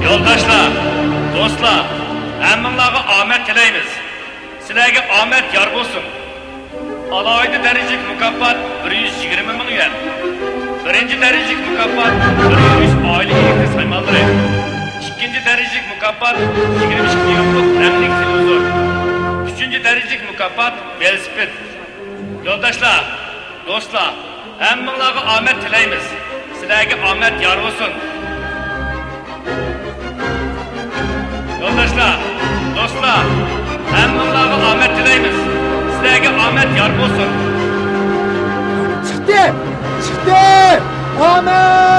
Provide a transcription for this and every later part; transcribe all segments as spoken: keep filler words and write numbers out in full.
يولداشلار، دوستلار، ھەممىڭلارغا ئامەت تىلەيمىز. سىلەرگە ئامەت يار بولسۇن. ئالاھىدە دەرىجىلىك مۇكاپات بىر يۈز يىگىرمە مىڭ يۈەن. بىرىنچى دەرىجىلىك مۇكاپات بىر يۈز ئۈچ ئائىلە ئىگىلىك سايمانلىرى. ئىككىنچى دەرىجىلىك مۇكاپات يىگىرمە ئىككى يۈەنلىك رەڭلىك تېلېۋىزور. ئۈچىنچى دەرىجىلىك مۇكاپات ۋېلىسىپىت. يولداشلار، دوستلار، ھەممىڭلارغا ئامەت تىلەيمىز. سىلەرگە ئامەت يار بولسۇن. يولداشلار، دوستلار، ھەممىڭلارغا ئامەت تىلەيمىز. سىلەرگە ئامەت يار بولسۇن. چىقتى! چىقتى! ئامەت!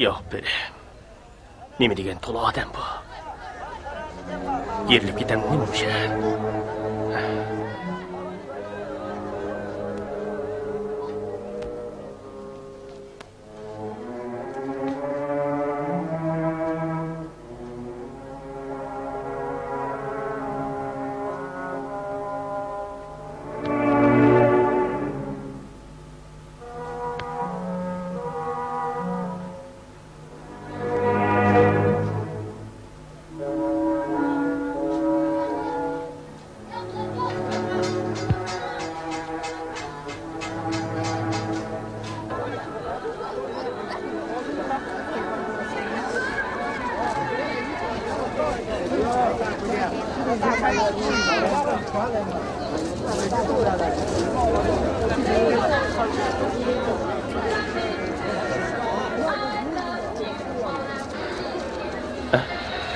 ياق، بىر نېمە دېگەن تولا ئادەم بۇ. يېرىلىپ كېتەمدۇ نېمە مۇشۇ؟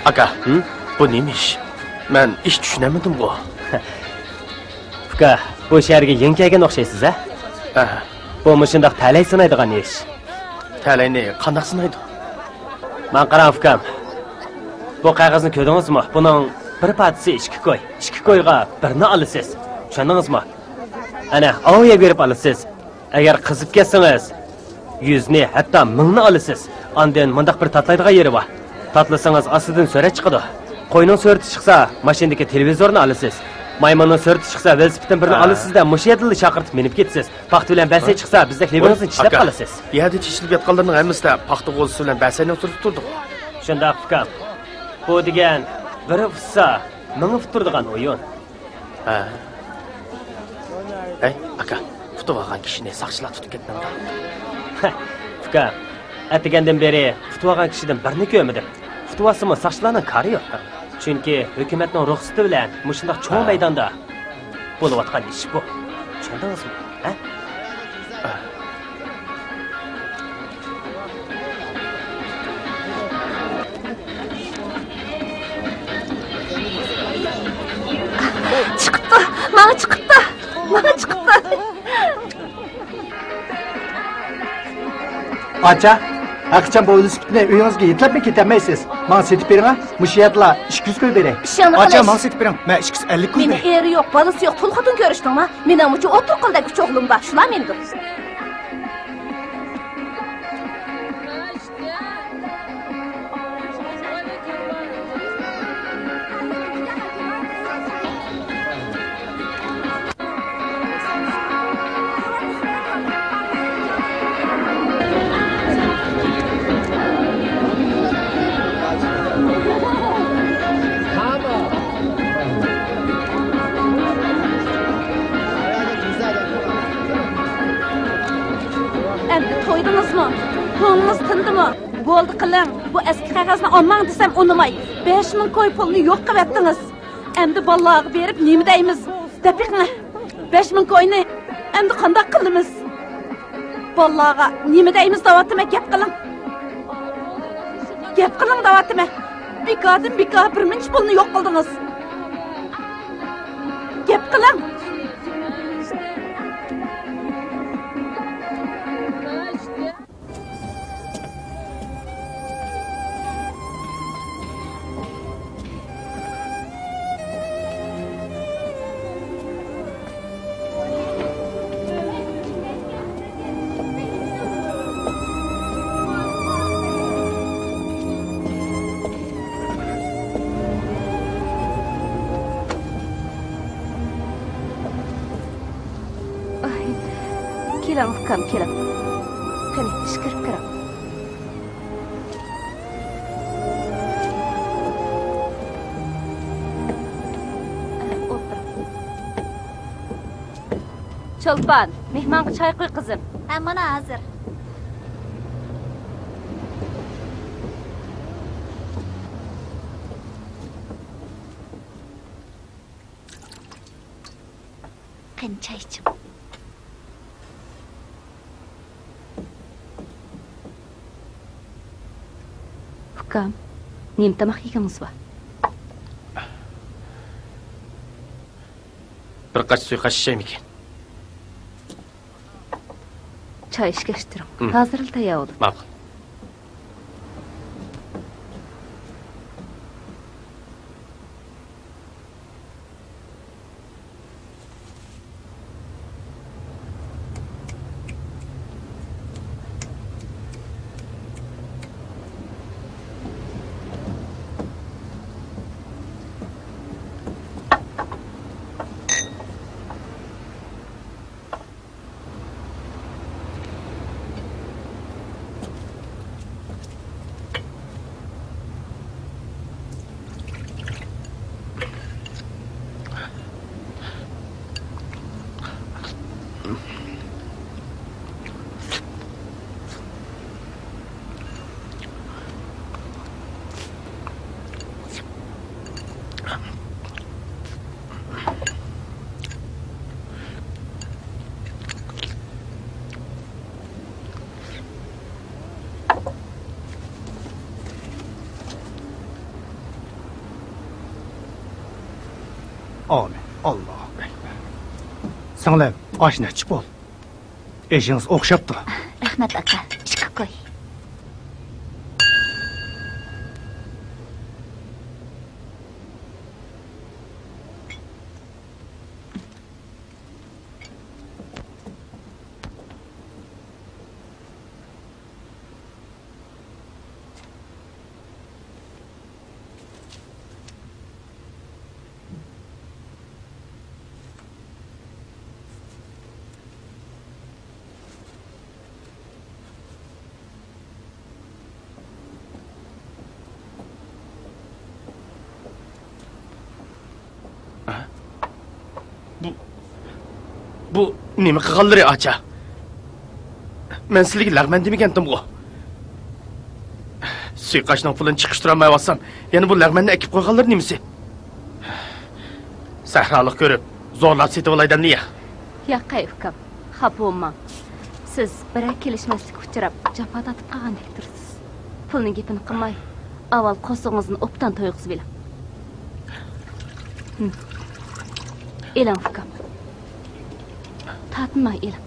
ئاكا، ھىم؟ بۇ نېمە ئىش؟ مەن ھېچ چۈشىنەلمىدىمغۇ. ئۇكا، بۇ شەھەرگە يېڭى كەلگەن ئوخشايسىز ھە؟ ئەھە. بۇ مۇشۇنداق تەلەي سىنايدىغان ئىش. تەلەينى قانداق سىنايدۇ؟ ماڭا قاراڭ، ئۇكام. بۇ قەغەزنى كۆردىڭىزمۇ؟ بۇنىڭ بىر پارچىسى ئىككى كوي. ئىككى كويغا بىرنى ئالىسىز. چۈشەندىڭىزمۇ؟ ئەنە، ئاۋۇ يەرگە بېرىپ ئالىسىز. ئەگەر قىزىپ كەتسىڭىز، يۈزنى، ھەتتا مىڭنى ئالىسىز. ئاندىن مۇنداق بىر تاتلايدىغان يېرى بار. تاتلىسىڭىز، ئاستىدىن سۈرەت چىقىدۇ. قوينىڭ سۈرىتى چىقسا، ماشىنىدىكى تېلېۋىزورنى ئالىسىز. مايمۇننىڭ سۈرىتى چىقسا، ۋېلىسىپىتتىن بىرنى ھە. ئالىسىز-دە، مۇشۇ يەردىلا چاقىرتىپ مىنىپ كېتىسىز. پاختە بىلەن بەسەي چىقسا، بىزدەك لېۋىڭىزنى چىشلەپ قالىسىز. يەردە چېچىلىپ ياتقانلارنىڭ ھەممىسىدە پاختا غوزىسى بىلەن بەسەينىڭ سۈرىتى تۇرىدۇ. شۇنداق، ئۇكام. بۇ دېگەن بىرى ئۇتسا، مىڭى ئۇتتۇرىدىغان ئويۇن. ھە. ھەي، ئاكا، ئۇتۇۋالغان كىشىنى ساقچىلار تۇتۇپ كەتمەمدۇ؟ ئۇكام، ئەتىگەندىن بېرى ئۇتۇۋالغان كىشىدىن بىرنى كۆرمىدىم. ئۇتۇۋالسىمۇ ساقچىلارنىڭ كارى يوق. چۈنكى ھۆكۈمەتنىڭ رۇخسىتى بىلەن مۇشۇنداق چوڭ ھە. مەيداندا بولۇۋاتقان ئىش بۇ. چۈشەندىڭىزمۇ؟ ھە؟ چىقىپتۇ! ماڭا چىقىپتۇ! ماڭا چىقىپتۇ! ئاچا، ھەقىچان بۇ ۋېلىسىپىتنى ئۆيىڭىزگە يېتىلەپمۇ كېتەلمەيسىز. ماڭا سېتىپ بېرىڭە، مۇشۇ يەردىلا ئىككى يۈز كوي بېرەي. ئىشىڭنى ئاچا، قىلىش. ماڭا سېتىپ بېرىڭ، مەن ئىككى يۈز ئەللىك كوي مېنىڭ بېرەي. ئېرى يوق، بالىسى يوق، تۇل خوتۇن كۆرۈشتۈڭما؟ مېنىڭمۇ شۇ ئوتتۇرا قولدەك ئۈچ ئوغلۇم بار، شۇلار مېنىڭدۇر. ئەمدى تويدىڭىزمۇ؟ كۆڭلىڭىز تىندىمۇ؟ بولدى قىلىڭ، بۇ ئەسكى قەغەزنى ئالماڭ دېسەم ئۇنىماي، بەش مىڭ كوي پۇلنى يوق قىلىۋەتتىڭىز. ئەمدى بالىلارغا بېرىپ نېمە دەيمىز؟ دەپ بېقىڭە، بەش مىڭ كوينى ئەمدى قانداق قىلىمىز؟ بالىلارغا نېمە دەيمىز دەۋاتىمەن، گەپ قىلىڭ. گەپ قىلىڭ دەۋاتىمەن. بىكاردىن بىكار بىر مۇنچە پۇلنى يوق قىلدىڭىز. گەپ قىلىڭ. ئاي، كېلىڭ، ئۇكام، كېلىڭ. قېنى، ئىچكىرىپ كىرىڭ. ئولتۇرۇڭ. چولپان، مېھمانغا چاي قۇي، قىزىم. ھە، مانا ھازىر. قېنى، چاي ئىچىڭ. ئۇكام، نېمە تاماق يېگىڭىز بار؟ بىر قاچا سۇيۇقئاش ئىچەيمىكىن؟ چاي ئىچكەچ تۇرۇڭ. ھازىرلا تەييار بولىدۇ. ماقۇل. ئامىن. ئاللاھۇ ئەكبەر. سىڭلىم، ئاشنى ئىچىپ بول. ئېشىڭىز ئوخشاپتۇ. رەھمەت، ئاكا. ئىچكە قوي. بۇ نېمە قىلغانلىرى، ئاچا؟ مەن سىلىگە لەغمەن دېمىگەنتىمغۇ؟ سۇيىقاشنىڭ پۇلىنى چىقىشتۇرالمايۋاتسام، يەنە بۇ لەغمەننى ئەكىپ قويغانلىرى نېمىسى؟ سەھرالىق كۆرۈپ، زورلاپ سېتىۋالاي دەمدى يا؟ ياقەي، ئۇكام، خاپا بولماڭ. سىز بىرەر كېلىشمەسلىككە ئۇچراپ، جاپا تارتىپ قالغاندەك تۇرىسىز. پۇلنىڭ گېپىنى قىلماي، ئاۋۋال قورسىقىڭىزنى ئوبدان تويغۇزۇۋېلىڭ. ھىم. ئېلىڭ، ئۇكام. تارتىنماي ئېلىڭ.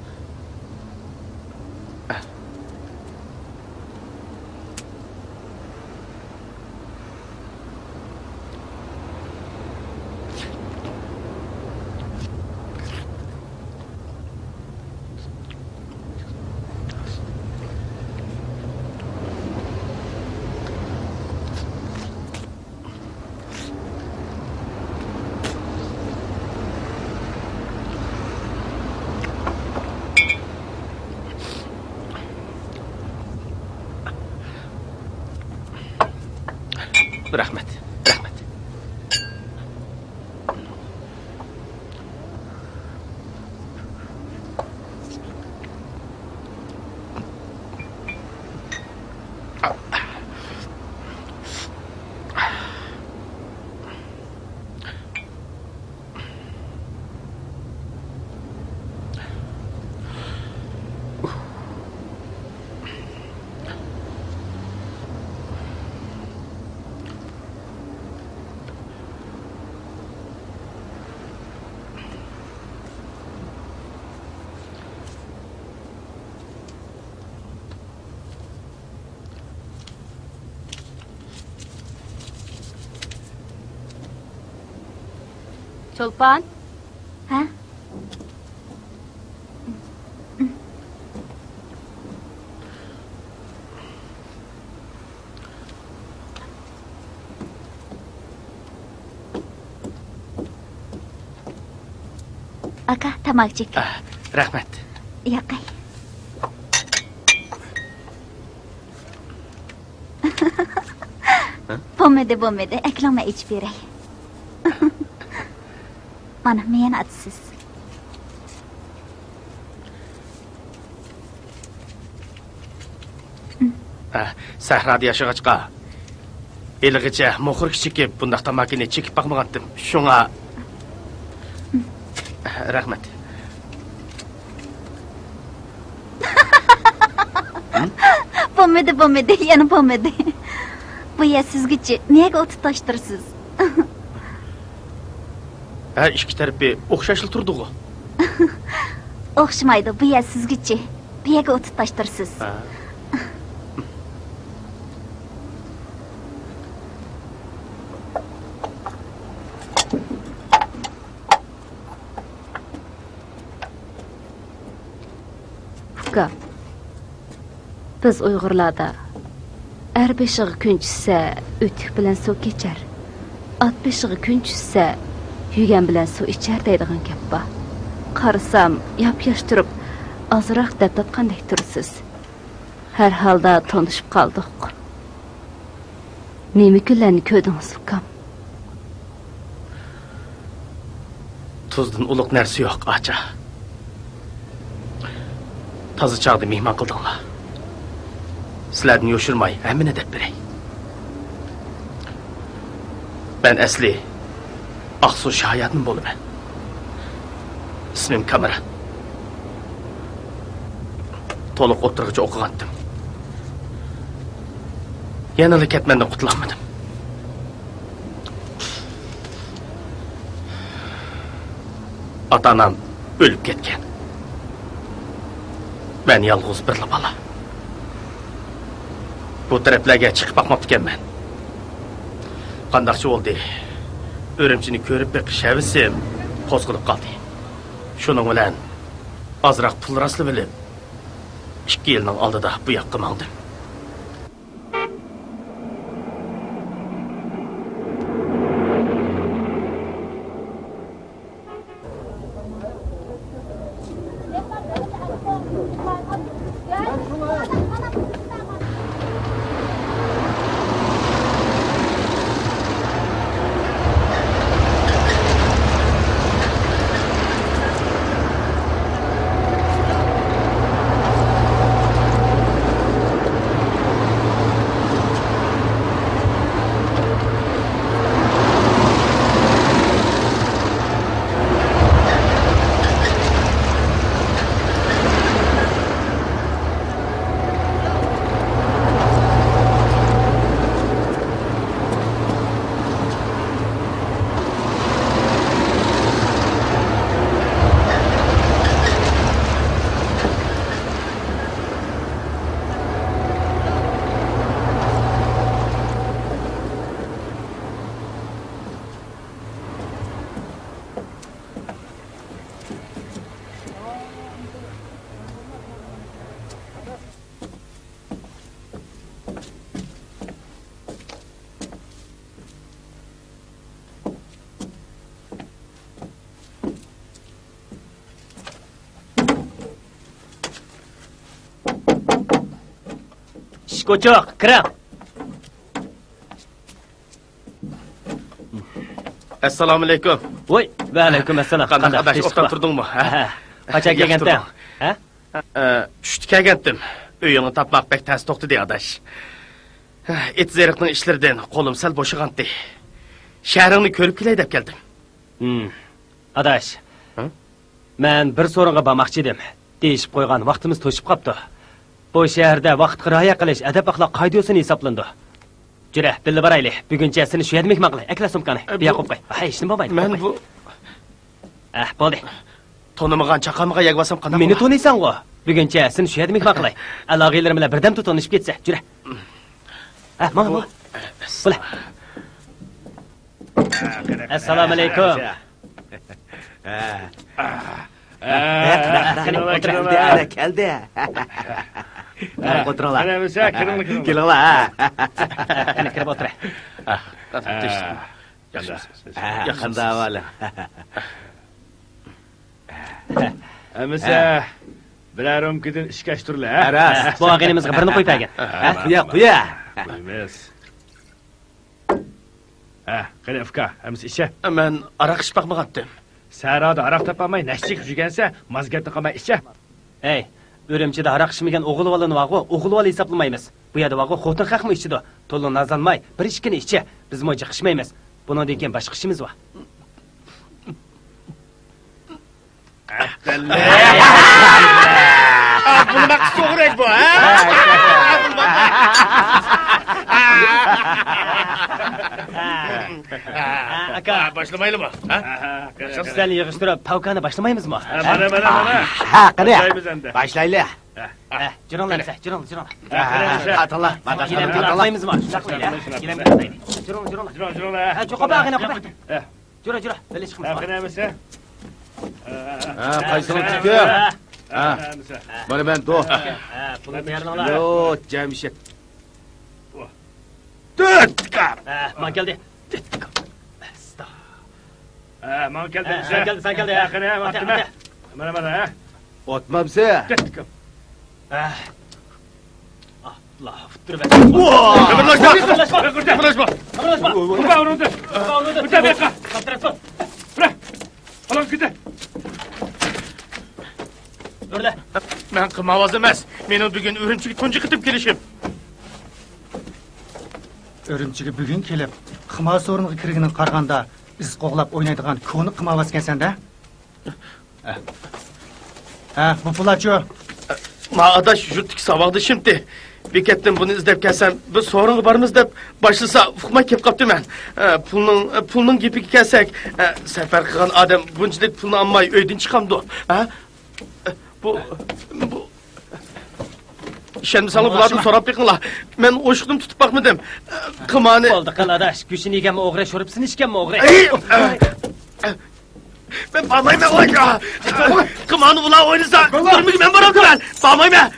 رەھمەت، رەھمەت. چولپان. ھە؟ ئاكا، تاماكا چېكىڭ. ئە، رەھمەت. ياقەي. ھە؟ بولمىدى، بولمىدى. ئەكىلىڭ، مەن ئېچىپ بېرەي. مانا، مېنى ئاتىسىز. ھە، سەھرادا ياشىغاچقا، ھېلىغىچە موخوركا چېكىپ، بۇنداق تاماكىنى چېكىپ باقمىغانتىم. شۇڭا، رەھمەت. بولمىدى، بولمىدى، يەنە بولمىدى. بۇ يەر سىزگىچە، نېگە ئوت تۇتاشتۇرىسىز؟ ھە، ئىككى تەرىپى ئوخشاشلا تۇرىدىغۇ. ئوخشىمايدۇ، بۇ يەر سىزگىچە. بۇ يەرگە ئوت تۇتاشتۇرىسىز. ھە. ئۇكا، بىز ئۇيغۇرلاردا «ئەر بېشىغا كۈن چۈشسە، ئۆتۈك بىلەن سۇ كېچەر، ئات بېشىغا كۈن چۈشسە، يۈگەن بىلەن سۇ ئىچەر» دەيدىغان گەپ بار. قارىسام، ياپياش تۇرۇپ، ئازراق دەم تارتقاندەك تۇرىسىز. ھەر ھالدا تونۇشۇپ قالدۇق. نېمە كۈنلەرنى كۆردىڭىز، ئۇكام؟ تۇزدىن ئۇلۇغ نەرسە يوق، ئاچا. تازا چاغدا مېھمان قىلدىڭلار. سىلەردىن يوشۇرماي ھەممىنى دەپ بېرەي. مەن ئەسلى ئاقسۇ شاھايادىن بولىمەن. ئىسمىم كامىران. تولۇق ئوتتۇرىغىچە ئوقۇغانتىم. يەنىلا كەتمەندىن قۇتۇلالمىدىم. ئاتا-ئانام ئۆلۈپ كەتكەن. مەن يالغۇز بىرلا بالا. بۇ تەرەپلەرگە چىقىپ باقماپتىكەنمەن. قانداقچە بولدى؟ ئۈرۈمچىنى كۆرۈپ بېقىش ھەۋىسىم قوزغىلىپ قالدى. شۇنىڭ بىلەن ئازراق پۇل راسلىۋېلىپ، ئىككى يىلنىڭ ئالدىدا بۇ ياققا ماڭدىم. ئوچۇق، كىرىڭ. ئەسسالامۇئەلەيكۇم. ۋوي، ۋەئەلەيكۇم ئەسسالام. قانداق ئاداش، ئوبدان تۇردۇڭمۇ؟ ھە؟ ھە. قاچان كەلگەنتىڭ؟ ھە؟ ئە، چۈشتە كەلگەنتىم. ئۆيۈڭنى تاپماق بەك تەس توختىدى، ئاداش. ئېتىز-ئېرىقنىڭ ئىشلىرىدىن قولۇم سەل بوشىغانتى. شەھىرىڭنى كۆرۈپ كېلەي دەپ كەلدىم. ھىم. ئاداش، ھە؟ مەن بىر سورۇنغا بارماقچى ئىدىم. دېيىشىپ قويغان ۋاقتىمىز توشۇپ قاپتۇ. بۇ شەھەردە ۋاقىتقا رىئايە قىلىش ئەدەپ-ئەخلاق قائىدە-يوسۇن ھېسابلىنىدۇ. جۈرە، بىللە بارايلى. بۈگۈنچە سېنى شۇ يەردە مېھمان قىلاي. ئەكېلە سومكاڭنى. ئە، بۇ ياق، قويۇپ قوي. ھەي، ھېچنېمە بولمايدۇ. مەن بۇ، ھە، بولدى. تونۇمىغان چاقالمىغا يەگە بارسام قانداق بولار؟ مېنى تونۇيسەنغۇ. بۈگۈنچە سېنى شۇ يەردە مېھمان قىلاي. ئالاقىلىرىم بىلەن بىردەمدە تونۇشۇپ كەتسە. جۈرە. ھە، ماڭا، ماڭا. بولە. ئەسسالامۇئەلەيكۇم. ھە. ھە، قېنى، قېنى، كېلىڭلار، ئولتۇرۇڭلار. كېلىڭلار. ئەنە، كەلدى، ئەنە، كەلدى. قېنى، ئولتۇرۇڭلار. قېنى، ئەمىسە، كىرىڭلار، كىرىڭلار. كېلىڭلار، ھە. قېنى، كىرىپ ئولتۇرە. ھە، قېنى، قېنى، تىنچلىق. ھە، ياخشىمۇسىز؟ ھە، قانداق ئەھۋالىڭ؟ ئەمىسە، بىرەر رومكىدىن ئىچكەچ تۇرلا، ھە؟ ھە، راست. ھە، بۇ ئاغىنىمىزغا بىرنى قويۇپ بەرگىن. ھە، قويە، قويە. قويىمىز. ھە، قېنى، ئۇكا، ئەمىسە ئىچە. مەن ھاراق ئىچىپ باقمىغانتىم. سەھرادا ھاراق تاپالماي نەشچە چېكىپ يۈرگەنسە، ماز گەپنى قىلماي ئىچە. ھەي، ئۈرۈمچىدە ھاراق ئىچمىگەن ئوغۇل بالا بارغۇ، ئوغۇل بالا ھېسابلىمايمىز. بۇ يەردە بارغۇ، خوتۇن خەقمۇ ئىچىدۇ. تولا نازلانماي، بىر-ئىككىنى ئىچە. بىزمۇ جىق ئىچمەيمىز. بۇنىڭدىن كېيىن باشقا ئىشىمىز بار. بۇنى باققا سوغۇرەك بۇ، ھە؟ ئاكا. باشلىمايلىمۇ، ھە؟ سىلەرنى يىغىشتۇرۇپ، پاۋكانى باشلىمايمىزمۇ؟ ھە، مانا، مانا، مانا. ھە، قېنى. باشلايمىز ئەمدى. باشلايلى. ھە، جۈرۈڭلار، جۈرۈڭلار، جۈرۈڭلار. ھە، قاتىللا، قاتىللا. جۈرۈڭ، جۈرۈڭلار. جۈرۈڭ، جۈرۈڭلار. ھە، چوقۇپ ئاغىنە، قوپا. جۈرە، جۈرە، بىللە چىقىمىز. ھە، قېنى ئەمىسە. ھە، قايسىڭىز چىقتى؟ ھە. مانا مەن دو. ھە، پۇلنى تەييارلاڭلار. يو، جەمشىت. تۆت كاپ. ھە، ماڭا كەلدى. تۆت كاپ. ھە، ماڭا كەلدى. ھە، سەن كەلدى، سەن كەلدى. ھە، قېنى، ھە، ئاتە، ئاتە. مانا، مانا، ھە. ئوتمامسە؟ تۆت كاپ. ھە. ئاللا، ئۇتتۇرۇۋەر. قىمىرلاشما! قىمىرلاشما! قىمىرلاشما! قىمىرلاشما! ئۇرما، ئۇرۇنى! ئۇرما، ئۇرۇنى! ئۆتە بۇ ياققا! بىراق! ئالان كېتە! ئۆرلە! مەن قىمارۋاز ئەمەس. مېنىڭ بۈگۈن ئۈرۈمچىگە تۇنجى قېتىم كېلىشىم. ئۈرۈمچىگە بۈگۈن كېلىپ، قىمار سورۇنىغا كىرگىنىڭگە قارىغاندا، ئىز قوغلاپ ئوينايدىغان كونا قىمارۋاز ئىكەنسەن-دە. ھە، بۇ پۇللارچۇ؟ ما ئاداش يۇرتتىكى ساۋاقدىشىمتى. بېكەتتىن بۇنى ئىزدەپ كەلسەم، بىز سورۇنغا بارىمىز دەپ باشلىسا، ئۇقماي كېلىپ قاپتىمەن. ئە، پۇلنىڭ، پۇلنىڭ گېپىگە كەلسەك، ئە، سەپەر قىلغان ئادەم بۇنچىلىك پۇلنى ئالماي ئۆيدىن چىقامدۇ؟ ھە؟ ئە، بۇ، بۇ، ئىشەنمىسەڭلار بۇلاردىن سوراپ بېقىڭلار. مەن ئوشۇقنىمۇ تۇتۇپ باقمىدىم. ئە، قىمارنى. بولدى قىل ئاداش، گۆشىنى يېگەنمۇ ئوغرى، شورپىسىنى ئىچكەنمۇ ئوغرى. ئەي! مەن بارمايمەن ئۇلارغا. قىمارنى ئۇلار ئوينىسا، تۈرمىگە مەن بارامدىمەن. بارمايمەن.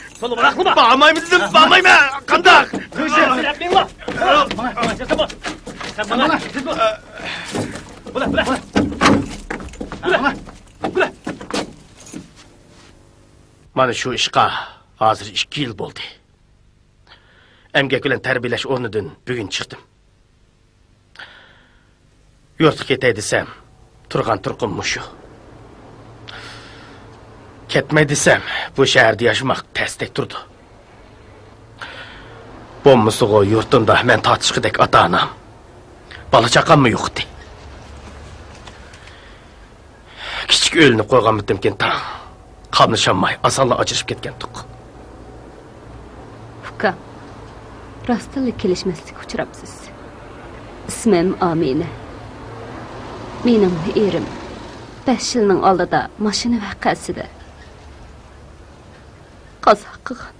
بارمايمەن دېدىم، بارمايمەن. قانداق؟ مانا شۇ ئىشقا ھازىر ئىككى يىل بولدى. ئەمگەك بىلەن تەربىيەلەش ئورنىدىن بۈگۈن چىقتىم. يۇرتقا كېتەي دېسەم، تۇرغان تۇرقۇم مۇشۇ. كەتمەي دېسەم، بۇ شەھەردە ياشىماق تەستەك تۇرىدۇ. بولمىسىغۇ يۇرتۇمدا مەن تارتىشقۇدەك ئاتا-ئانام، بالا-چاقاممۇ يوق ئىدى. كىچىك ئۆيلىنىپ قويغانمىتىمكىن تاڭ. قاملىشالماي ئاسانلا ئاجرىشىپ كەتكەنتۇق. ئۇكام، راستتىنلا كېلىشمەسلىككە ئۇچراپسىز. ئىسمىم ئامىنە. مېنىڭ ئېرىم بەش يىلنىڭ ئالدىدا ماشىنا ۋەقەسىدە قازا قىلغان.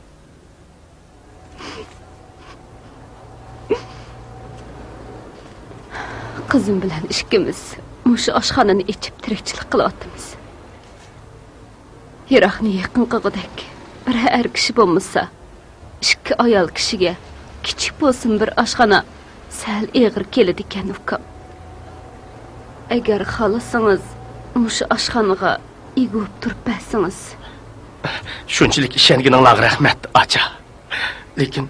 قىزىم بىلەن ئىككىمىز مۇشۇ ئاشخانىنى ئېچىپ تىرىكچىلىك قىلىۋاتىمىز. يىراقنى يېقىن قىلغۇدەك بىر ئەر كىشى بولمىسا، ئىككى ئايال كىشىگە كىچىك بولسىمۇ بىر ئاشخانا سەل ئېغىر كېلىدىكەن، ئۇكام. ئەگەر خالىسىڭىز، مۇشۇ ئاشخانىغا ئىگە بولۇپ تۇرۇپ بەرسىڭىز. شۇنچىلىك ئىشەنگىنىڭلارغا رەھمەت، ئاچا. لېكىن،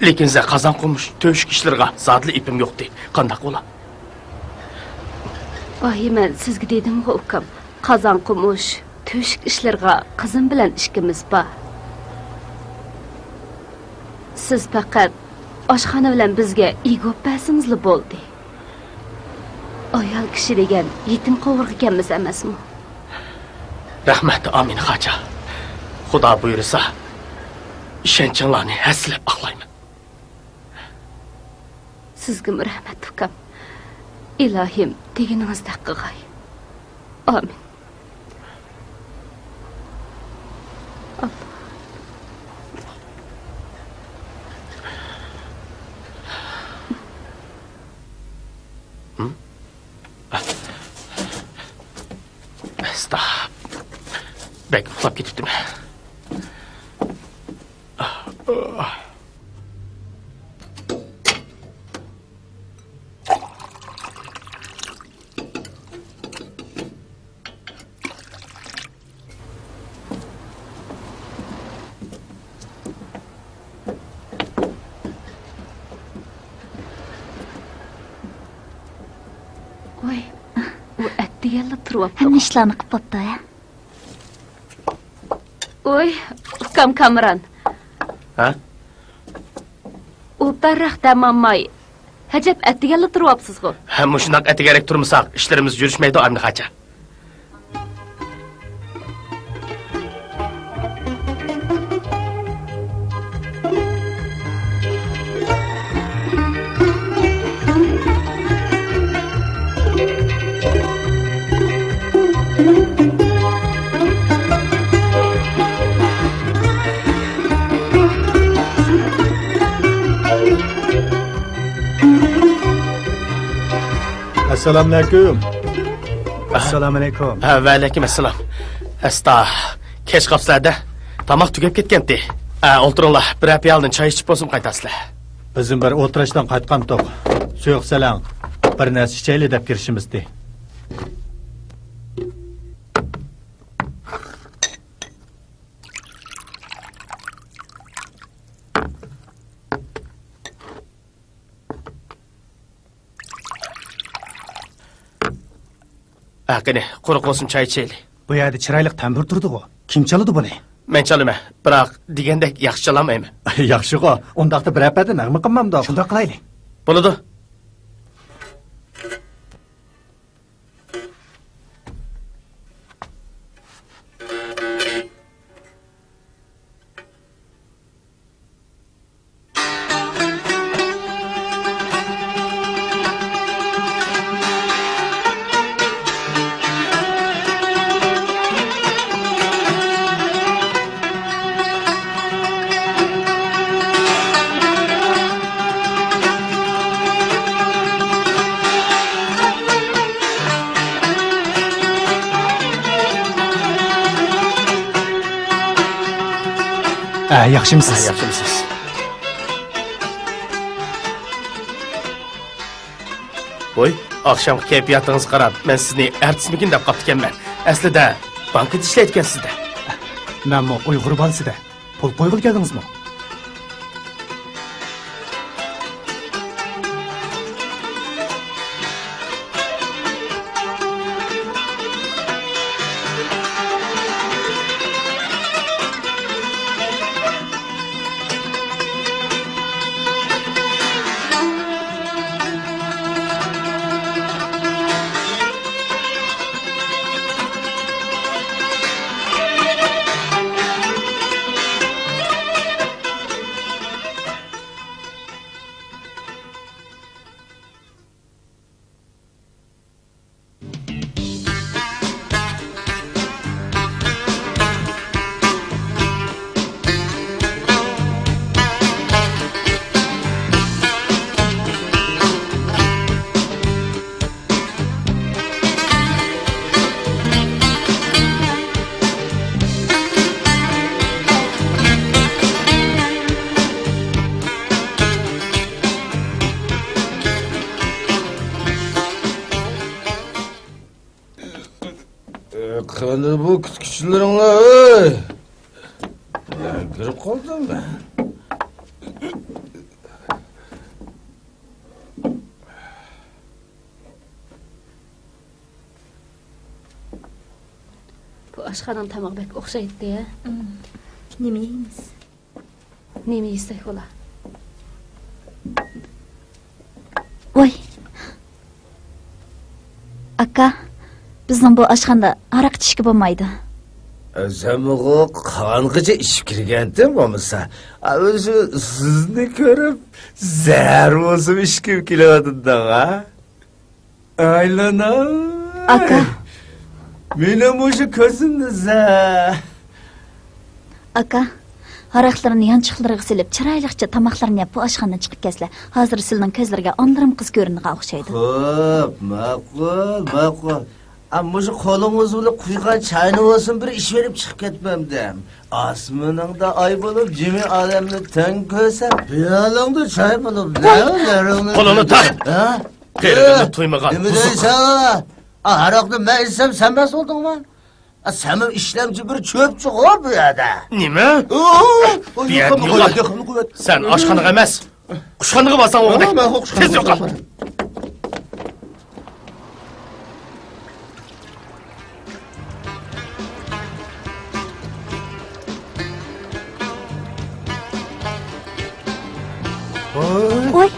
لېكىن سىزگە قازان قومۇش، تۆشۈك ئىشلىرىغا زادىلا ئېپىم يوقتى. قانداق بولا؟ ۋاي، مەن سىزگە دېدىمغۇ، ئۇكام. قازان قومۇش، تۆشۈك ئىشلىرىغا قىزىم بىلەن ئىككىمىز بار. سىز پەقەت ئاشخانا بىلەن بىزگە ئىگە بولۇپ بەرسىڭىزلا بولدى. ئايال كىشى دېگەن يېتىم قوۋۇرغا كەلمىسە ئەمەسمۇ؟ رەھمەت، ئامىنە خاچا. خۇدا بۇيرۇسا، ئىشەنچىڭلارنى ھەسسىلەپ ئاقلايمەن. سىزگىمۇ رەھمەت، ئۇكام. ئىلاھىم، دېگىنىڭىزدەك قىلغاي. ئامىن. ئەستا. بەك ئۇخلاپ كېتىپتىمەن. ۋاي، ئۇ ئەتىگەنلا تۇرۇۋاپتۇ. ھەممە ئىشلارنى قىلىپ بوپتۇ، ھە؟ ۋوي، ئۇكام كامېران. ھە؟ ئۇ پەرراق دەم ئالماي، ھەجەپ ئەتىگەنلا تۇرۇۋاپسىزغۇ؟ ھە، مۇشۇنداق ئەتىگەنرەك تۇرمىساق، ئىشلىرىمىز يۈرۈشمەيدۇ، ئامىنە خاچا. ئەسسالامۇئەلەيكۇم. ئەسسالامۇئەلەيكۇم. ھە، ۋەئەلەيكۇم ئەسسالام. ئەستا، كەچ قاپسىلەر-دە. تاماق تۈگەپ كەتكەنتى. ھە، ئولتۇرۇڭلار، بىرەر پىيالىدىن چاي ئىچىپ بولسىمۇ قايتارسىلەر. بىزمۇ بىر ئولتۇرۇشتىن قايتقانتۇق. سۇيۇق سەلەڭ، بىر نەرسە ئىچەيلى دەپ كىرىشىمىزدى. ھە، قېنى، قۇرۇق بولسۇن، چاي ئىچەيلى. بۇ يەردە چىرايلىق تەمبۇر تۇرىدىغۇ. كىم چالىدۇ بۇنى؟ مەن چالىمەن، بىراق دېگەندەك ياخشى چالالمايمەن. ياخشىغۇ، ئۇنداقتا بىرەر پەدە نەغمە قىلمامدۇق؟ شۇنداق قىلايلى. بولىدۇ. ئە، ياخشىمسىز؟ ئە، ياخشىمسىز؟ ۋوي، ئاخشامقى كەيپىياتىڭىزغا قاراپ، مەن سىزنى ئارتىسمىكىن دەپ قاپتىكەنمەن. ئەسلىدە بانكىدا ئىشلەيدىكەنسىز-دە. مەنمۇ ئۇيغۇر بالىسى-دە. پۇل قويغىلى كەلدىڭىزمۇ؟ قېنى بۇ كۈتكۈچىلىرىڭلار، ئۆي؟ كىرىپ قالدىم مەن. ئاشخانىنىڭ تامىقى بەك ئوخشايتتى، ھە؟ نېمە يەيمىز؟ نېمە يېسەك بولا؟ ۋاي. ئاكا، بىزنىڭ بۇ ئاشخانىدا ھاراق ئىچىشكە بولمايدۇ. ئۆزۈمغۇ قانغىچە ئىچىپ كىرگەنتىم بولمىسا. ئۆزى سىزنى كۆرۈپ زەھەر بولسىمۇ ئىچكۈم كېلىۋاتىدۇ ھە. ئايلىناي. ئاكا. مېنىڭ مۇشۇ كۆزۈمنى زە. ئاكا، ھاراقلىرىنى يانچۇقلىرىغا سېلىپ، چىرايلىقچە تاماقلىرىنى يەپ، بۇ ئاشخانىدىن چىقىپ كەتسىلە. ھازىر سىلىنىڭ كۆزلىرىگە ئانىلىرىم قىز كۆرۈنىدىغان ئوخشايدۇ. خوپ، ماقۇل، ماقۇل. ئا، مۇشۇ قولىڭىز بىلەن قۇيغان چاينى بولسۇن بىر ئىچىۋېلىپ چىقىپ كەتمەمدىم. ئاسمىنىڭدا ئاي بولۇپ، جىمى ئالەمنى تەڭ كۆرسە، پىيالەڭدە چاي بولۇپ، نەلەرىڭنى قولۇڭنى تارت! ھە؟ قېرىنىڭنى تويمىغان نېمە بۇزۇق. دەيسەن؟ ئا، ھاراقنى مەن ئىچسەم، سەن مەس بولدۇڭمۇ؟ ئا، سەنمۇ ئىشلەمچى بىر چۆپچىغۇ بۇ يەردە. نېمە؟ ئوي، ئوي، بۇ يەردىن يوقال. يوقال، يوقال. سەن ئاشخانىغا ئەمەس، قۇشخانىغا بارساڭ بولغۇدەك. مەن قۇشخانىغا تېز يوقال. ۋاي.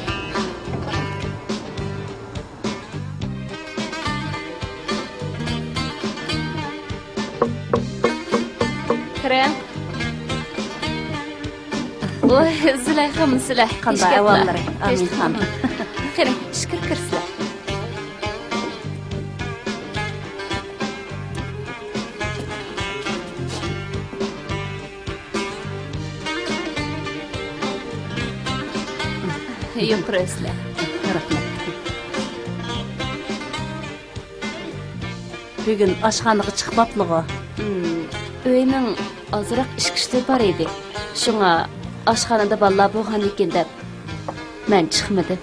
كىرىڭ. ۋاي، زۇلەيخا، سىلەر. قانداق ئەھۋاللىرى، ئامىنخان؟ قېنى، ئىچكىرى كىرسىلەر. يۇقىرى ئۆسلە. رەھمەت. بۈگۈن ئاشخانىغا چىقماپلىغۇ؟ ھىم، ئۆينىڭ ئازراق ئىشىك ئۈستى بار ئىدى. شۇڭا ئاشخانىدا بالىلار بولغاندىكىن دەپ مەن چىقمىدىم.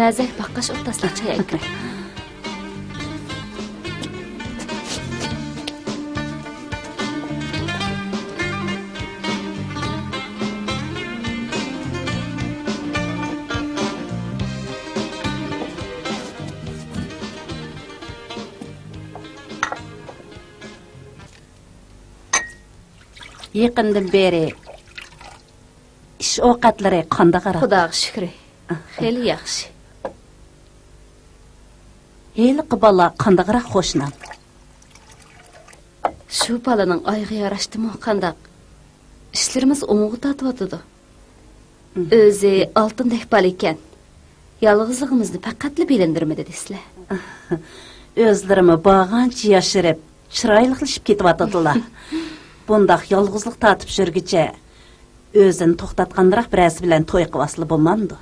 مەزەك باققاچ ئوتتاسلىق چاي ئەكىرە. يېقىندىن بېرى ئىش ئوقەتلىرى قانداقراق؟ خۇداغا شۈكرى، خېلى ياخشى. ھېلىقى بالا قانداقراق قوشنام؟ شۇ بالىنىڭ ئايىغى ياراشتىمۇ قانداق؟ ئىشلىرىمىز ئوڭىغا تارتىۋاتىدۇ. ئۆزى ئالتۇندەك بالا ئىكەن. يالغۇزلۇقىمىزنى پەقەتلا بىلىندۈرمىدى دېسىلە. ئۆزلىرىمۇ بارغانچە ياشىرىپ، چىرايلىقلىشىپ كېتىۋاتىدىلا. بۇنداق يالغۇزلۇق تارتىپ يۈرگۈچە، ئۆزىنى توختاتقاندىراق بىرەرسى بىلەن توي قىلىۋالسىلا بولمامدۇ؟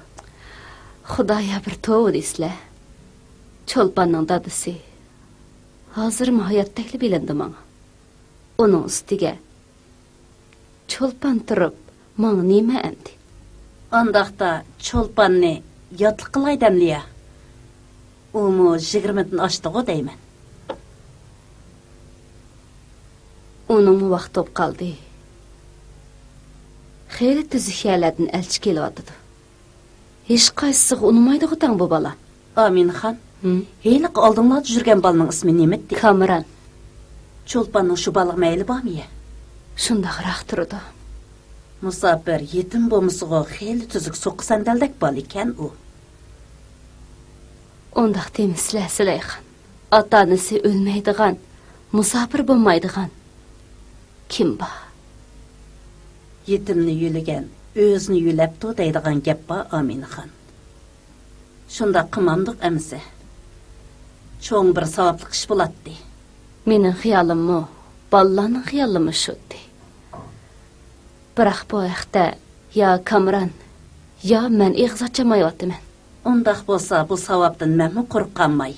خۇدايا بىر توۋا دېسىلە. چولپاننىڭ دادىسى ھازىرمۇ ھاياتتەكلا بىلىندى ماڭا. ئۇنىڭ ئۈستىگە چولپان تۇرۇپ، ماڭا نېمە ئەمدى؟ ئانداقتا چولپاننى ياتلىق قىلاي دەملىيە. ئۇمۇ يىگىرمىدىن ئاشتىغۇ دەيمەن. ئۇنىڭمۇ ۋاقتى بولۇپ قالدى. خېلى تۈزۈك يەرلەردىن ئەلچى كېلىۋاتىدۇ. ھېچقايسىسىغا ئۇنىمايدىغۇ تەڭ بۇ بالا. ئامىنخان، ھىم؟ ھېلىقى ئالدىڭلاردا يۈرگەن بالىنىڭ ئىسمى نېمىدى؟ كامران. چولپاننىڭ شۇ بالىغا مەيلى بارمۇ يە؟ شۇنداقراق تۇرىدۇ. مۇساپىر، يېتىم بولمىسىغۇ، خېلى تۈزۈك سوققا سەندەلدەك بالا ئىكەن ئۇ. ئۇنداق دېمىسىلە، زۇلەيخان. ئاتا-ئانىسى ئۆلمەيدىغان، مۇساپىر بولمايدىغان كىم بار؟ يېتىمنى يۆلىگەن ئۆزىنى يۆلەپتۇ دەيدىغان گەپ بار، ئامىنخان. شۇنداق قىلمامدۇق ئەمىسە؟ چوڭ بىر ساۋابلىق ئىش بولاتتى. مېنىڭ خىيالىممۇ، بالىلارنىڭ خىيالىمۇ شۇتتى. بىراق بۇ ھەقتە يا كامران، يا مەن ئېغىز ئاچالمايۋاتىمەن. ئۇنداق بولسا، بۇ ساۋابتىن مەنمۇ قۇرۇق قالماي،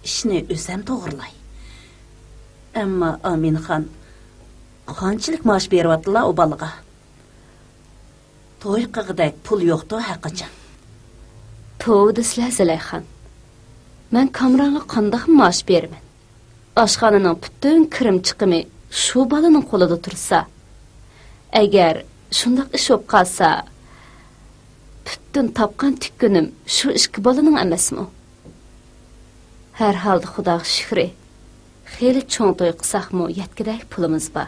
ئىشنى ئۆزەم توغرىلاي. ئەمما ئامىنخان، قانچىلىك مائاش بېرىۋاتىدىلا ئۇ بالىغا؟ توي قىلغۇدەك پۇل يوقتۇ ھەرقاچان. توۋا دېسىلە، زۇلەيخان. مەن كامرانغا قانداق مائاش بېرىمەن؟ ئاشخانىنىڭ پۈتۈن كىرىم چىقىمى شۇ بالىنىڭ قولىدا تۇرسا، ئەگەر شۇنداق ئىش بولۇپ قالسا، پۈتۈن تاپقان تۈككىنىم شۇ ئىككى بالىنىڭ ئەمەسمۇ؟ ھەر ھالدا خۇداغا شۈكرى، خېلى چوڭ توي قىلساقمۇ يەتكۈدەك پۇلىمىز بار.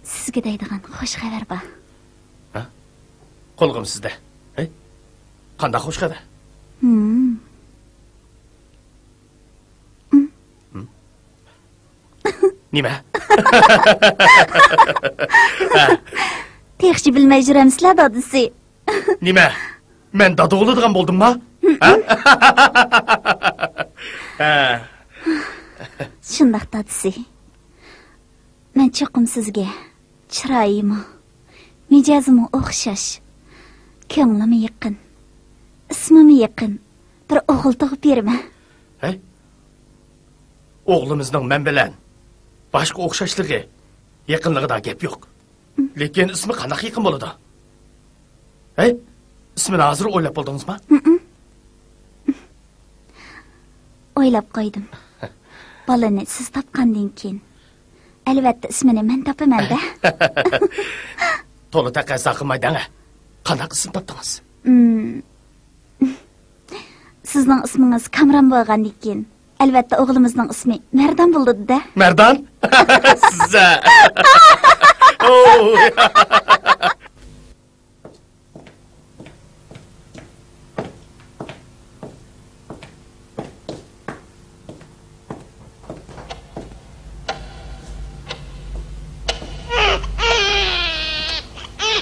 سىزگە دەيدىغان خوش خەۋەر بار. ھە؟ قۇلىقىم سىزدە. ھەي؟ قانداق خوش خەۋەر؟ ھىم. ھىم؟ نېمە؟ ھە. تېخىچە بىلمەي يۈرەمسىلەر، دادىسى؟ نېمە؟ مەن دادا بولىدىغان بولدۇمما؟ ھە؟ ھە. شۇنداق، دادىسى. مەن چوقۇم سىزگە چىرايىمۇ، مىجەزىمۇ ئوخشاش، كۆڭلىمۇ يېقىن، ئىسمىمۇ يېقىن بىر ئوغۇل تۇغۇپ بېرىمەن. ھەي، ئوغلىمىزنىڭ مەن بىلەن باشقا ئوخشاشلىقى، يېقىنلىقىدا گەپ يوق. لېكىن ئىسمى قانداق يېقىن بولىدۇ؟ ھەي، ئىسمىنى ھازىر ئويلاپ بولدىڭىزما؟ ھىم. ئويلاپ قويدۇم. بالىنى سىز تاپقاندىن كېيىن، ئەلۋەتتە، ئىسمىنى مەن تاپىمەن-دە. تولا تەقەززا قىلماي دەڭە. قانداق ئىسىم تاپتىڭىز؟ ھىم. سىزنىڭ ئىسمىڭىز كامران بولغاندىن كېيىن، ئەلۋەتتە، ئوغلىمىزنىڭ ئىسمى مەردان بولىدۇ-دە. مەردان؟ سىز-ە.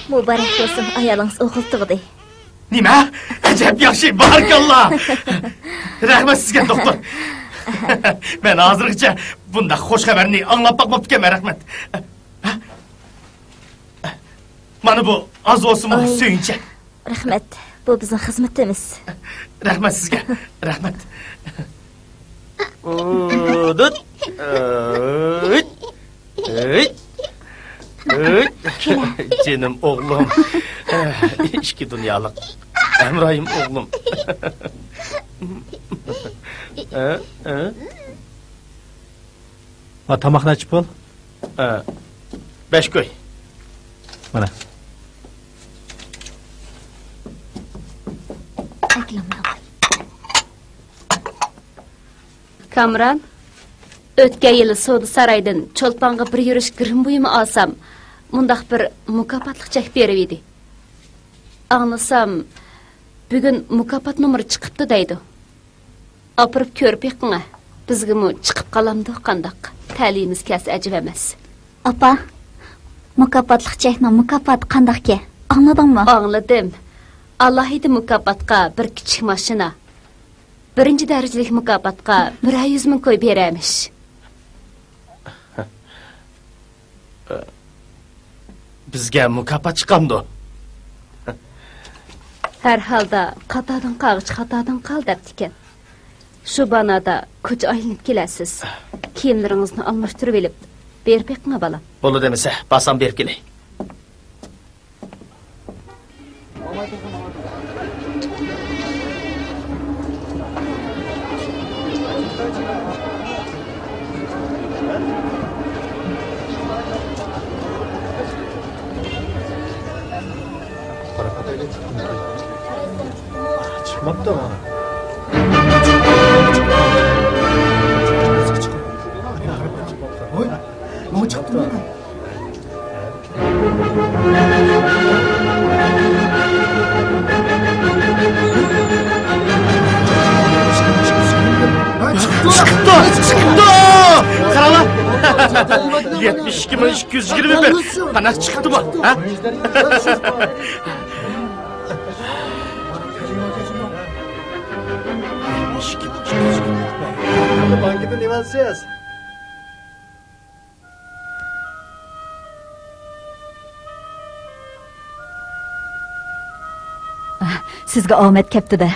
مۇبارەك بولسۇن، ئايالىڭىز ئوغۇل تۇغدى. نېمە؟ ئەجەب ياخشى، بارىكاللا! رەھمەت سىزگە، دوختۇر. مەن ھازىرغىچە بۇنداق خوش خەۋەرنى ئاڭلاپ باقماپتىكەنمەن، رەھمەت. مانا بۇ ئاز بولسىمۇ سۆيۈنچەك. رەھمەت، بۇ بىزنىڭ خىزمىتىمىز. رەھمەت سىزگە، رەھمەت. ئۇدۇت. ئۆي. ئۆي. ئۆي. جېنىم ئوغلۇم. ئىككى دۇنيالىق ھەمراھىم ئوغلۇم. ئە، ئە. ھە، تاماقنى ئېچىپ بول. ھە. بەش كوي. مانا. كامران، ئۆتكەن يىلى سودا سارايدىن چولپانغا بىر يۈرۈش گىرىم بۇيۇمى ئالسام، مۇنداق بىر مۇكاپاتلىق چەك بېرىۋىدى. ئاڭلىسام، بۈگۈن مۇكاپات نومۇرى چىقىپتۇ دەيدۇ. ئاپىرىپ كۆرۈپ بېقىڭە، بىزگىمۇ چىقىپ قالامدۇ قانداق؟ تەلىيىمىز كەلسە ئەجەب ئەمەس. ئاپا، مۇكاپاتلىق چەكنىڭ مۇكاپاتى قانداقكەن؟ ئاڭلىدىڭمۇ؟ ئاڭلىدىم. ئالاھىدە مۇكاپاتقا بىر كىچىك ماشىنا، بىرىنچى دەرىجىلىك مۇكاپاتقا بىرەر يۈز مىڭ كوي بېرەرمىش. بىزگە مۇكاپات چىقامدۇ؟ ھەر ھالدا، «قاتادىن قالغىچە خاتادىن قال» دەپتىكەن. شۇ بانادا كوچا ئايلىنىپ كېلەرسىز. كىيىملىرىڭىزنى ئالماشتۇرۇۋېلىپ، بېرىپ بېقىڭە، بالام. بولىدۇ دېمىسە، بارسام بېرىپ كېلەي. چىقماپتۇ مانا. ھوي، نېمە چىقىپتۇ؟ يەتمىش ئىككى مىڭ ئىككى يۈز يىگىرمە بىر. قانداق چىقىپتىمۇ، ھە؟ بانكىدىن ئېلىۋالىسىز. سىزگە ئامەت كەپتۇ-دە.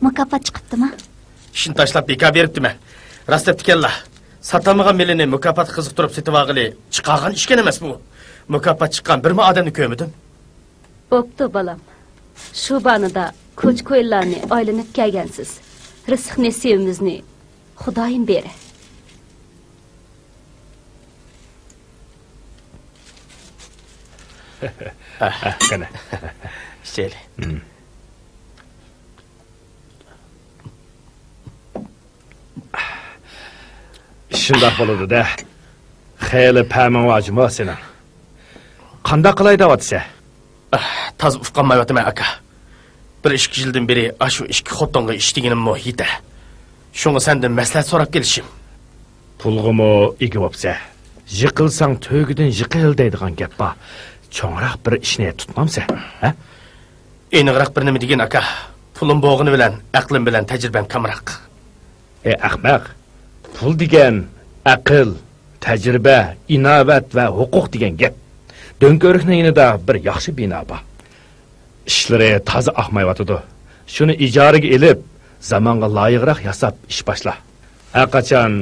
مۇكاپات چىقىپتىما؟ ئىشنى تاشلاپ بىكار بېرىپتىمەن. راست دەپتىكەنلا. ساتالمىغان مېلىنى مۇكاپاتقا قىزىقتۇرۇپ سېتىۋالغىلى چىقارغان ئىشكەن ئەمەسمۇ ئۇ؟ مۇكاپات چىققان بىرمۇ ئادەمنى كۆرمىدىم. بوپتۇ، بالام. شۇ بانىدا كوچا-كويلارنى ئايلىنىپ كەلگەنسىز. رىزىق نېسىۋىمىزنى خۇدايىم بېرە. قېنى. ئىچەيلى. شۇنداق بولىدۇ-دە. خېلى پەمىڭ بار جۇمۇ سېنىڭ. قانداق قىلاي دەۋاتىسەن؟ ئاھ، تازا ئۇقالمايۋاتىمەن، ئاكا. بىر ئىككى يىلدىن بېرى ئاشۇ ئىككى خوتۇنغا ئىش دېگىنىممۇ يېتە. شۇڭا سەندىن مەسلىھەت سوراپ كېلىشىم. پۇلغىمۇ ئىگە بوپسەن. يىقىلساڭ تۆگىدىن يىقىل دەيدىغان گەپ بار. چوڭراق بىر ئىشنى تۇتمامسەن، ھە؟ ئېنىقراق بىر نېمە دېگىن، ئاكا. پۇلۇم بولغىنى بىلەن ئەقلىم بىلەن تەجرىبەم كامراق. ئەي ئەخمەق، پۇل دېگەن ئەقىل، تەجرىبە، ئىناۋەت ۋە ھوقۇق دېگەن گەپ. دۆڭكۆۋرۈكنىڭ يېنىدا بىر ياخشى بىنا بار. ئىشلىرى تازا ئاقمايۋاتىدۇ. شۇنى ئىجارىگە ئېلىپ، زامانغا لايىقراق ياساپ ئىش باشلا. ھەرقاچان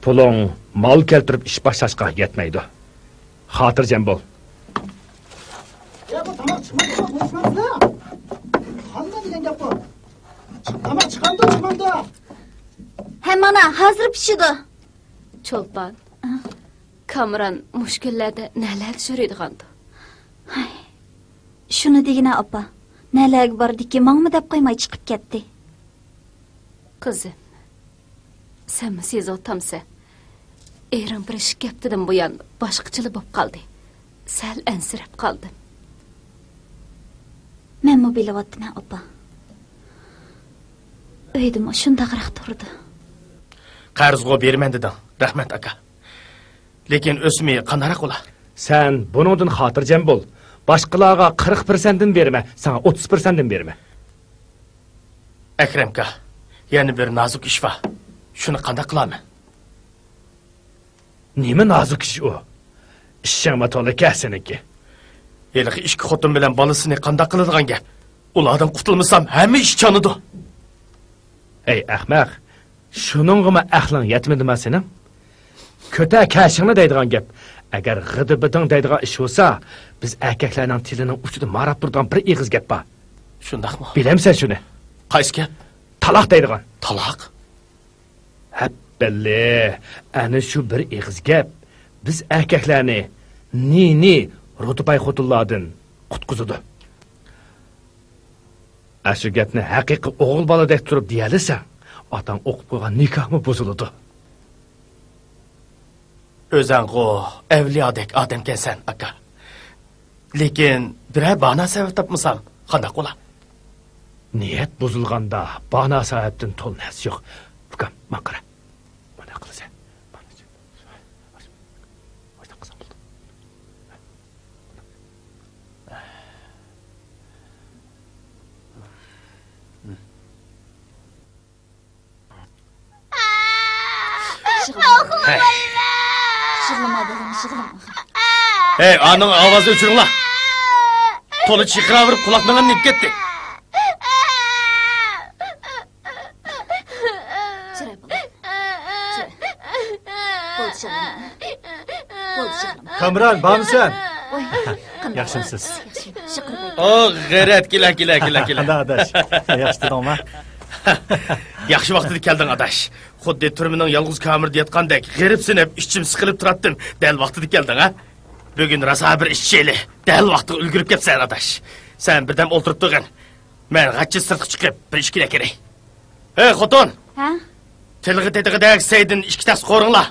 پۇلۇڭ مال كەلتۈرۈپ ئىش باشلاشقا يەتمەيدۇ. خاتىرجەم بول. يا، بۇ تاماق چىقمايدۇ، بۇ چىقمايدۇ. قانداق دېگەن گەپ بۇ؟ تاماق چىقامدۇ، چىقمامدۇ؟ ھە، مانا، ھازىر پىشىدۇ. چولپان، كامران مۇشۇ كۈنلەردە نەلەردە يۈرىدىغاندۇ؟ ھاي، شۇنى دېگىنە، ئاپا. نەلەرگە باردىكى، ماڭىمۇ دەپ قويماي چىقىپ كەتتى. قىزىم، سەنمۇ سېزىۋاتامسەن؟ ئېرىڭ بىر ئىككى ھەپتىدىن بۇيان باشقىچىلا بولۇپ قالدى. سەل ئەنسىرەپ قالدىم. مەنمۇ بىلىۋاتىمەن، ئاپا. ئۆيدىمۇ شۇنداقراق تۇرىدۇ. قەرزغۇ بېرىمەن دېدىڭ. رەھمەت، ئاكا. لېكىن ئۆسۈمى قانداقراق بولا؟ سەن بۇنىڭدىن خاتىرجەم بول. باشقىلارغا قىرىق پىرسەنتتىن بېرىمەن، ساڭا ئوتتۇز پىرسەنتتىن بېرىمەن. ئەكرەمكا، يەنە بىر نازۇك ئىش بار. شۇنى قانداق قىلارمەن؟ نېمە نازۇك ئىش ئۇ؟ ئىشىڭمۇ تولىكەن سېنىڭكى. ھېلىقى ئىككى خوتۇن بىلەن بالىسىنى قانداق قىلىدىغان گەپ؟ ئۇلاردىن قۇتۇلمىسام، ھەممە ئىش چانىدۇ. ئەي ئەخمەق، شۇنىڭغىمۇ ئەقلىڭ يەتمىدىما سېنىڭ؟ كۆتەر كەشىڭنى دەيدىغان گەپ. ئەگەر غىدىبىدىڭ دەيدىغان ئىش بولسا، بىز ئەركەكلەرنىڭ تىلىنىڭ ئۇچىدا ماراپ تۇرىدىغان بىر ئېغىز گەپ بار. شۇنداقمۇ؟ بىلەمسەن شۇنى؟ قايسى گەپ؟ تالاق دەيدىغان. تالاق؟ ھەپپەللى، ئەنە شۇ بىر ئېغىز گەپ بىز ئەركەكلەرنى نى-نى رۇتۇپاي خوتۇنلاردىن قۇتقۇزىدۇ. ئاشۇ گەپنى ھەقىقىي ئوغۇل بالىدەك تۇرۇپ دېيەلىسەڭ، ئاتاڭ ئوقۇپ قويغان نىكاھمۇ بۇزۇلىدۇ. ئۆزەڭغۇ ئەۋلىيادەك ئادەمكەنسەن، ئاكا. لېكىن بىرەر بانا سەۋەب تاپمىسام، قانداق بولا؟ نىيەت بۇزۇلغاندا بانا سەۋەبتىن تولۇن ھەرىسى يوق. ئۇكام، ماڭا قارا. مانا قىلىسەن. يىغلىما، بالام، يىغلىما. ھەي، ئانىڭ ئاۋازىنى ئۆچۈرۈڭلار. تولا چىرقىراۋېرىپ قۇلاق مېڭەمنى يەپ كەتتى. چىراي بولدى. چىراي. بولدى، شاغلىما. بولدى، شاغلىما. كامران، بارمىسەن؟ ۋاي، قانداق؟ ياخشىمۇسىز؟ ياخشى، شۇكۇر. ئو، غەيرەت، كېلە، كېلە، كېلە، كېلە. قانداق، ئاداش؟ ياخشى تۇردۇڭما؟ ياخشى ۋاقتىدا كەلدىڭ، ئاداش. خۇددى تۈرمىنىڭ يالغۇز كامېرىدا ياتقاندەك غېرىبسىنىپ، ئىچىم سىقىلىپ تۇراتتىم. دەل ۋاقتىدا كەلدىڭ، ھە؟ بۈگۈن راسا بىر ئىچىشەيلى. دەل ۋاقتىغا ئۈلگۈرۈپ كەپسەن، ئاداش. سەن بىردەم ئولتۇرۇپ تۇرغىن. مەن غەچچە سىرتقا چىقىپ، بىر ئىچكىلى ئەكىرەي. ھەي، خوتۇن! ھە؟ تىلغا تېتىغۇدەك سەيدىن ئىككى تەخسە قورۇڭلار.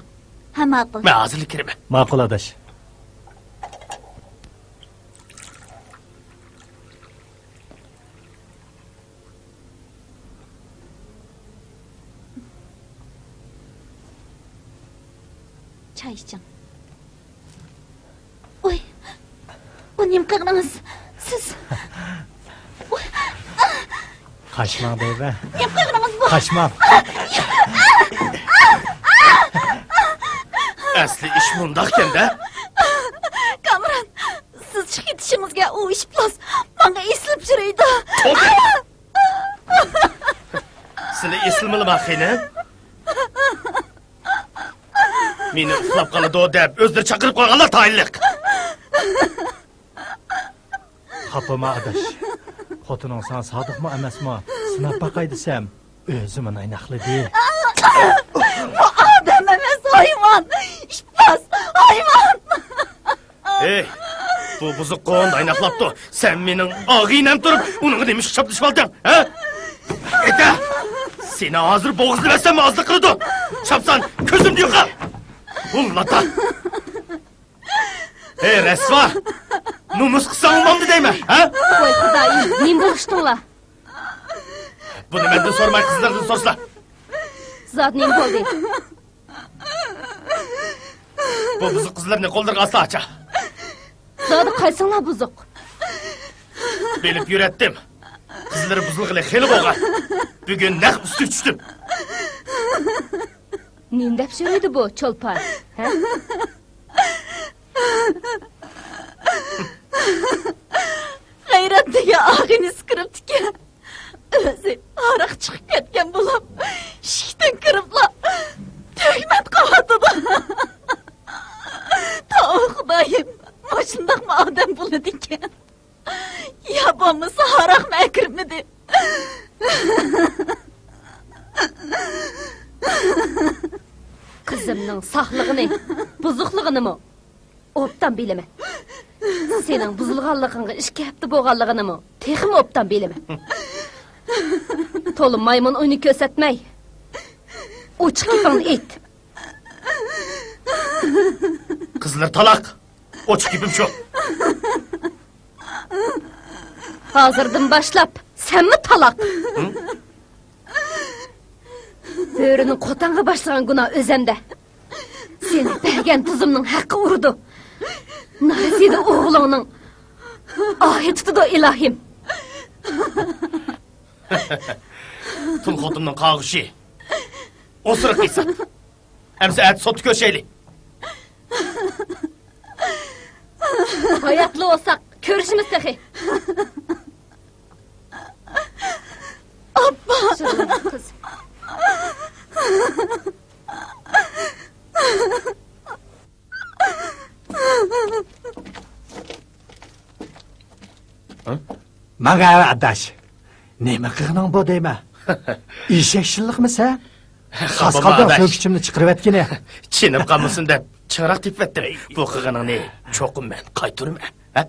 ھە، ماقۇل. مەن ھازىرلا كىرىمەن. ماقۇل، ئاداش. چاي ئىچىڭ. ئۇي، بۇ نېمە قىلغىنىڭىز؟ سىز. ئۇي. قاچماڭ دەيمەن. نېمە قىلغىنىڭىز بۇ؟ قاچماڭ. ئەسلى ئىش مۇنداقكەن-دە. كامران، سىز چىقىپ كېتىشىڭىزگە ئۇ ئىپلاس ماڭا ئېسىلىپ يۈرىدۇ. توۋا! سىلى ئېسىلمىلىما خېنىم؟ مېنى ئۇخلاپ قالىدۇ دەپ ئۆزلىرى چاقىرىپ قويغانلار تايىنلىق. خاپىما ئاداش. خوتۇنۇڭ ساڭا سادىقمۇ ئەمەسمۇ؟ سىناپ باقاي دېسەم، ئۆزىمۇ نايناقلىدى. بۇ ئادەم ئەمەس، ھايۋان! ئىپلاس! ھايۋان! ئەي، بۇ بۇزۇققۇن ئايناقلاپتۇ. سەن مېنىڭ ئاغىنەم تۇرۇپ، ئۇنىڭغا نېمە ئىش چاپلىشىۋالدىڭ، ھە؟ ئېتە! سېنى ھازىر بوغۇزلىۋەتسەم ئازلىق قىلىدۇ. چاپسان، كۆزۈمدىن يوقال! ھۇللاتا! ئەي، رەسۋا! نومۇس قىلساڭ بولمامدۇ دەيمەن، ھە؟ ۋاي خۇدايىم، نېمە بولۇشتۇڭلار؟ بۇنى مەندىن سورىماي، قىزلىرىدىن سورىسىلا. زادى نېمە بولدى؟ بۇ بۇزۇق قىزلىرىنى قوللىرىغا ئالسا ئاچا. زادى قايسىڭلار بۇزۇق؟ بىلىپ يۈرەتتىم. قىزلىرى بۇزۇلغىلى خېلى بولغان. بۈگۈن نەق ئۈستىگە چۈشتۈم. نېمە دەپ سۆرەيدۇ بۇ چولپان؟ ھە؟ غەيرەت دېگەن ئاغىنىسى كىرىپتىكەن. ئۆزى ھاراق چىقىپ كەتكەن بولۇپ، ئىشىكتىن كىرىپلا تۆھمەت قىلىۋاتىدۇ. تاۋۇ خۇدايىم، مۇشۇنداقمۇ ئادەم بولىدىكەن. يا بولمىسا ھاراقمۇ ئەكىرمىدى. قىزىمنىڭ ساقلىقىنى، بۇزۇقلۇقىنىمۇ ئوبدان بىلىمەن. سېنىڭ بۇزۇلغانلىقىڭغا ئىككى ھەپتە بولغانلىقىنىمۇ تېخىمۇ ئوبدان بىلىمەن. تولا مايمۇن ئويۇنى كۆرسەتمەي، ئوچۇق گېپىڭنى ئېيت. قىزلىرى تالاق. ئوچۇق گېپىم شۇ. ھازىردىن باشلاپ سەنمۇ تالاق. ھە؟ بۆرىنى قوتانغا باشلىغان گۇناھ ئۆزەمدە. سېنى بەرگەن تۇزۇمنىڭ ھەققى ئۇرىدۇ. نارەسىدە ئوغلۇڭنىڭ ئاھى تۇتىدۇ، ئىلاھىم. تۇل خوتۇننىڭ قاغۇشى. ئوسۇرۇق ھېساب. ئەمسە ئەتە سوتتا كۆرۈشەيلى. ھاياتلا بولساق كۆرۈشىمىز تېخى. ئاپا! قىز. ماڭا ئاداش. نېمە قىلغىنىڭ بۇ دەيمەن؟ ئېشەك شىللىقمۇ سەن؟ خاپىما ئاداش. سۆكۈچۈمنى چىقىرىۋەتكىنى. چېنىپ قالمىسۇن دەپ چىڭراق تېپىۋەتتىم. بۇ قىلغىنىڭنى چوقۇم مەن قايتۇرىمەن. ھە؟